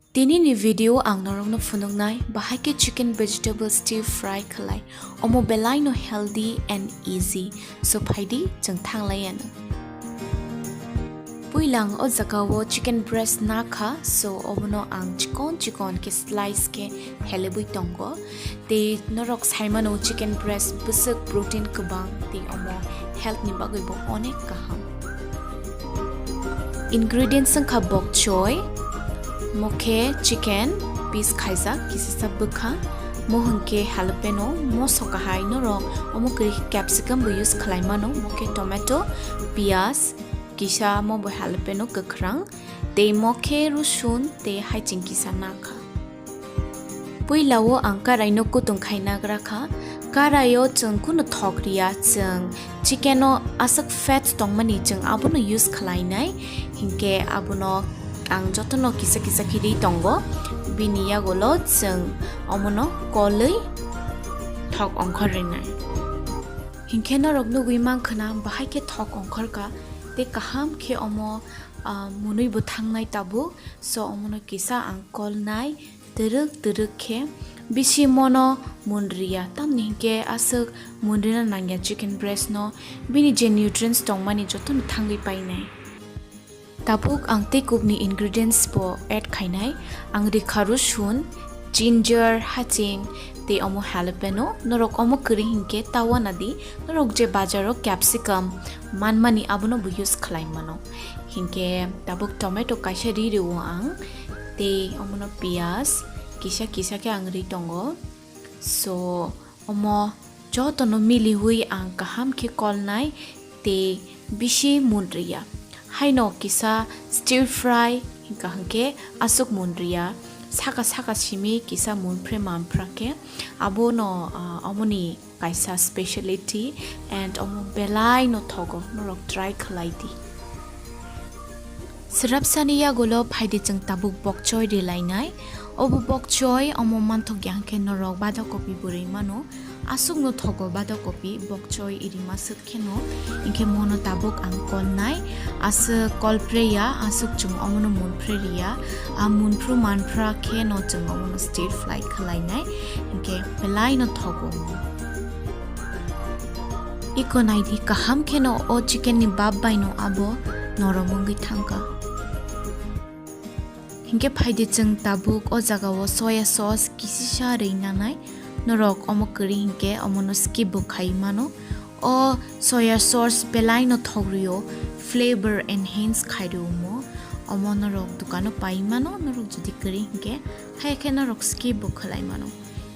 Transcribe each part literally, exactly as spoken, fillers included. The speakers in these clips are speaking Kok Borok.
Tini ni video ang norokno phunuknai bahai khe chicken vegetable stir fry khlai. Omo belai no healthy and easy. So phaidi chwng thanglai ano. Puilang o jaga o chicken breast na kha, so obono ang chikon chikon khe slice khe helebwi tongo. Tei norok saimano chicken breast bwswk protein kwbang tei omo health ni bagwi bo onek kaham. Ingredients wngkha bok choi, mokhe chicken piece khaijak kisasa bwkha, mo hwnkhe jalapeno, moso kahai norok omo kwrwi capsicum bo use khlai mano, mokhe tomato, piyaj, kisa mo bo jalapeno kwkhrang, tei mokhe rusun tei haiching kisa nakha. Puila o ang karai no kutung khai nagra kha. Karai o chwng kunu thok riya, chwng chicken o aswk fat tongmani chwng abono use khlai nai. Hinkhe abono ang jotono kisa kisa khe ri tongo. Bini yagulo chwng omono kolwi thok ongkhor rinai. Hinkhe norok nugwi mankha na bahai khe thok ongkhor kha tei kaham khe omo, ah, munwi bo thangnai tabuk. So omono kisa ang kolnai twrwk twrwk khe, bisi mono mun riya, tamni hinkhe aswk mun rina nangya chicken breast no, bini je nutrients tongmani jotono thangwi painai. Tabuk ang tei kubni ingredients bo add khainai, ang rikha rusun, ginger, haching, tei omo jalapeno, norok omo kwrwi hinkhe tawana di, norok je bazaro capsicum manmani abono bo use khlai mano. Hinkhe tabuk tomato kaisa ri rwo ang, tei omono piyaj kisa kisa khe ang ri tongo. So omo jotono miliwi ang kaham khe kolnai tei bisi mun riya. Haino kisa stir fry hinkha hinkhe aswk mun riya. Saka saka simi kisa mun phre man phra khe abono, ah, omoni kaisa speciality and omo belai no thogo, norok try khlai di. Srapsani yagulo phaidi chwng tabuk bokchoi rilainai. Obo bokchoi omo manthok ya hwnkhe norok badhakopi bo rwi mano. Aswk no thogo badhakopi bokchoi iri maswk kheno. Hinkhe mono tabuk ang kolnai. Aswk kolphre ya, aswk chwng omono munphre riya. A munphru manphra kheno chwng omono stir fry khlainai. Hinkhe belai no thogo. Iko naidi kaham kheno o chicken ni bap bai no abo norom wngwi thangkha. Hinkhe phaidi chwng tabuk o jaga o soya sauce kisisa rwi nanai, norok omo kwrwi hinkhe omono skip bo khai mano. O soya sauce belai no thok rwi o, flavor enhance khai rwi omo. Omo norok dukano pai mano, norok jodi kwrwi hinkhe, haiya khe norok skip bo khlai mano.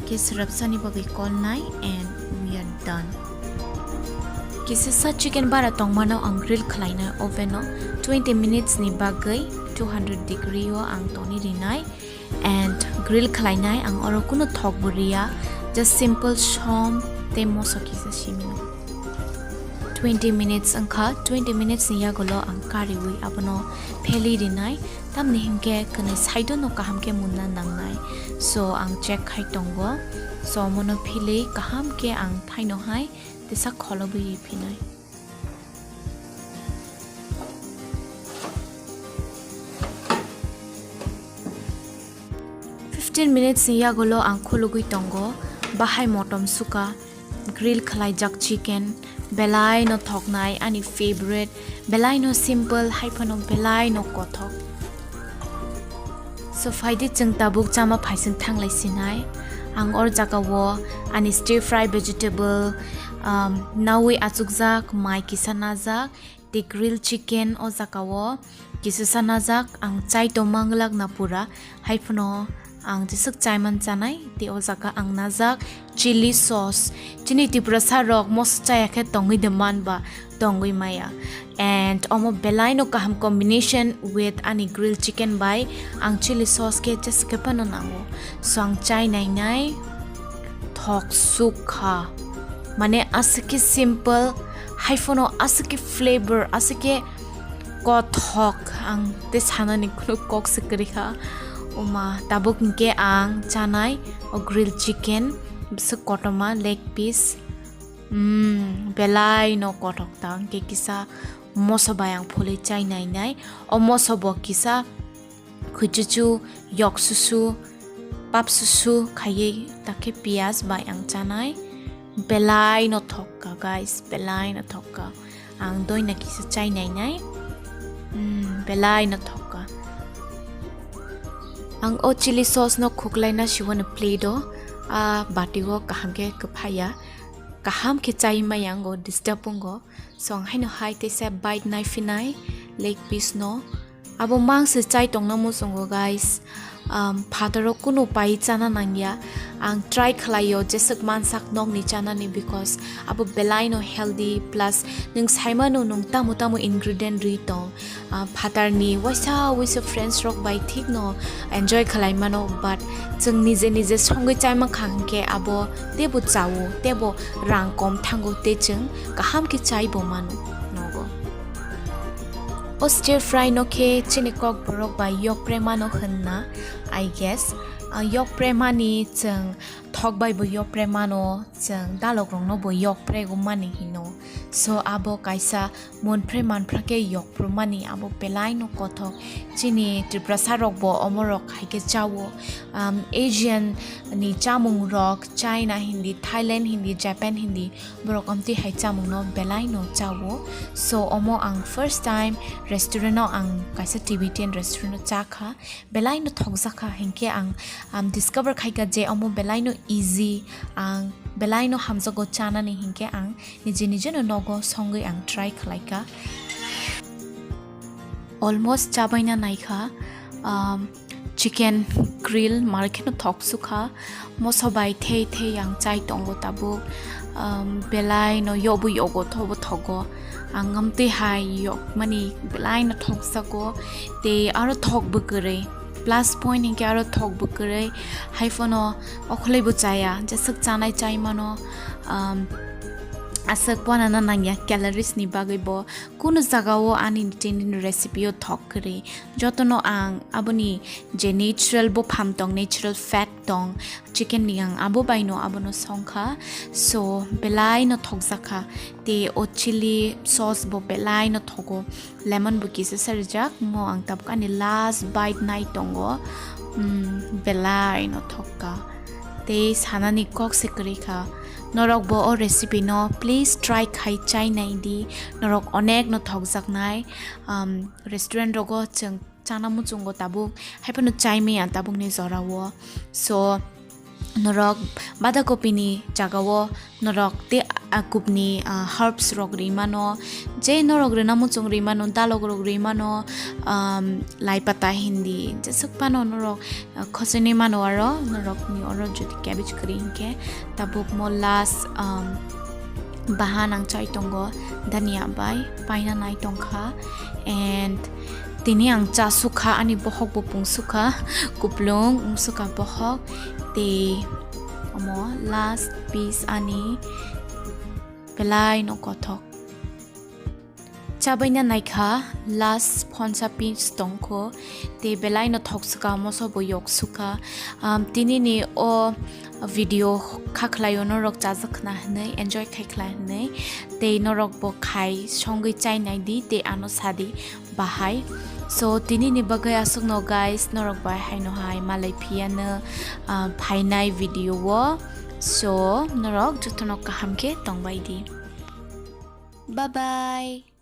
Khe srapsani bagwi kolnai and we are done. Kisasa chicken bara tongmano ang grill khlainai oven o twenty minutes ni bagwi two hundred degree o ang toni rinai and grill khlainai ang oro kuno thok bo riya, just simple som tei moso kisa simino. Twenty minutes wngkha, twenty minutes ni yagulo ang kariwi abono pheli rinai, tamni hinkhe kwnwi side o no kaham khe munna nangnai. So ang check khai tongo. So omono philwi kaham khe ang thaino hai tesa kholobwi ri phinai. Fifteen minutes ni yagulo ang khulugwi tongo, bahai motom suka. Grill khlaijak chicken, belai no thoknai, ani favorite, belai no simple, hai phano belai no kothok. So phaidi chwng tabuk chama phaising thanglai sinai. Ang or jaga o ani stir fry vegetable, um, nawi achukjak, mai kisa najak, tei grill chicken o jaga o kisasa najak, ang chai tongma wng lak na pura, hai phano ang jeswk chaiman chanai, tei o jaga ang najak chili sauce. Chini Tiprasa rok moso chaya khe tongwi de man ba, tongwi maya. And omo belai no kaham combination with ani grill chicken bai, ang chili sauce khe jeswk khe phano nango. So ang chai nai nai thok suk kha. Mane aswk khe simple, hai phano aswk khe flavor, aswk khe kothok, ang tei sanani kunu kok se kwrwi kha. Oma, tabuk hinkhe ang chanai o grill chicken, bwswk kotorma leg piece. Mm, belai no kothok ta, hinkhe kisa moso bai ang phulwi chai nai nai. O moso bo kisa Khuichuchu, yok susu, pap susu khaiwi takhe piyaj bai ang chanai. Belai no thokka, guys, belai no thokka. Ang doina kisa chai nainai. Hmm, belai no thokka. Ang o chili sauce no khuklaina siwano plate o, a bati o kaham khe kwphaiya. Kaham khe chai maya ang o disturb wngo. So ang haino hai teisa bite nai phinai leg piece no. Abo mang se chai tongna muchungo, guys. Um, phataro kunu pai chana nangya. Ang try khlaio jeswk mansak nokni chanani, because abo belai no healthy, plus nwng saimano nwng tamo tamo ingredient ri tong. Ah, phatarni waisa waisa friends rok bai thik no enjoy khlai mano, but chwng nije nije songwi chai mankha hinkhe abo teibo chao, teibo rang kom thango, tei chwng kaham khe chai bo mano nogo. O stir fry no khe chini kokborok bai yokpre mano hwnna, I guess. Ah, yokpre mani chwng thok bai bo yokpre mano, chwng dalok rok no bo yokpre go mani hino. So abo kaisa monpre manpra khe yokpro mani, abo belai no kothok. Chini Tiprasa rok bo omo rok hai khe chao. Um, Asian ni chamung rok, China hindi, Thailand hindi, Japan hindi, borok amtwi hai chamung no belai no chao. So omo ang first time restaurant o ang kaisa Tibetan restaurant o cha kha, belai no thokjak kha, hinkhe ang, um, discover khai kha je omo belai no easy, ang belai no hamjago chanani, hinkhe ang nije nije no nogo songwi ang try khlai kha. Almost chabaina naikha, um, chicken grill mar kheno thok sukha, moso bai thei thei ang chai tongo tabuk, um, belai no yobu yogo thobo thogo, ang amtwi hai yok mani belai no thok sago, tei aro thok bwkwrwi, plus point hinkhe aro thok bwkwrwi, hai phano okholai bo chaya, jeswk chanai chai mano, um, aswk wanana nangya calories ni bagwi bo. Kunu jagao ani nitini recipe o thok kwrwi, jotono ang aboni je natural buphang tong, natural fat tong chicken ni, ang abo baino abono songkha. So belai no thokjakha, tei o chili sauce bo belai no thogo, lemon bo kisa sarijak. Mo ang tabuk ani last bite nai tongo. Hmm, belai no thokka. Tei sanani kok se kwrwi kha. Norok bo o recipe no please try khai chai nai di. Norok onek no thokjaknai. Um, restaurant rogo chwng chana muchungo tabuk. Hai phano chai maya tabukni jorao. So, norok badakopini jagao norok tei akupni, ah, herbs rok ri mano, je norok rwna muchung ri mano, dalok rok ri mano, um, lai pata hindi jeswk phano norok, ah, khosini mano, aro norokni oro jodi cabbage kwrwi hinkhe tabuk mo last, um, bahan ang chai tongo, dania bai paina nai tongkha, and tini ang cha sukha, ani bohok bo pung sukha, kuplung wng sukha bohok, tei omo last piece ani belai no kothok. Chabaina naikha, last phonsa piece tongkho, tei belai no thok sukha, moso bo yok sukha. Um, tini ni o video kha khlai o norok chajak khna hinwi, enjoy khai khla hinwi, tei norok bo khai songwi chai nai di, tei ano sadi bahai. So tini ni bagwi aswk no guys, norok bai hai no hai malai phiya no, ah, phainai video o. So norok jotono kaham khe tongbai di. Bye bye.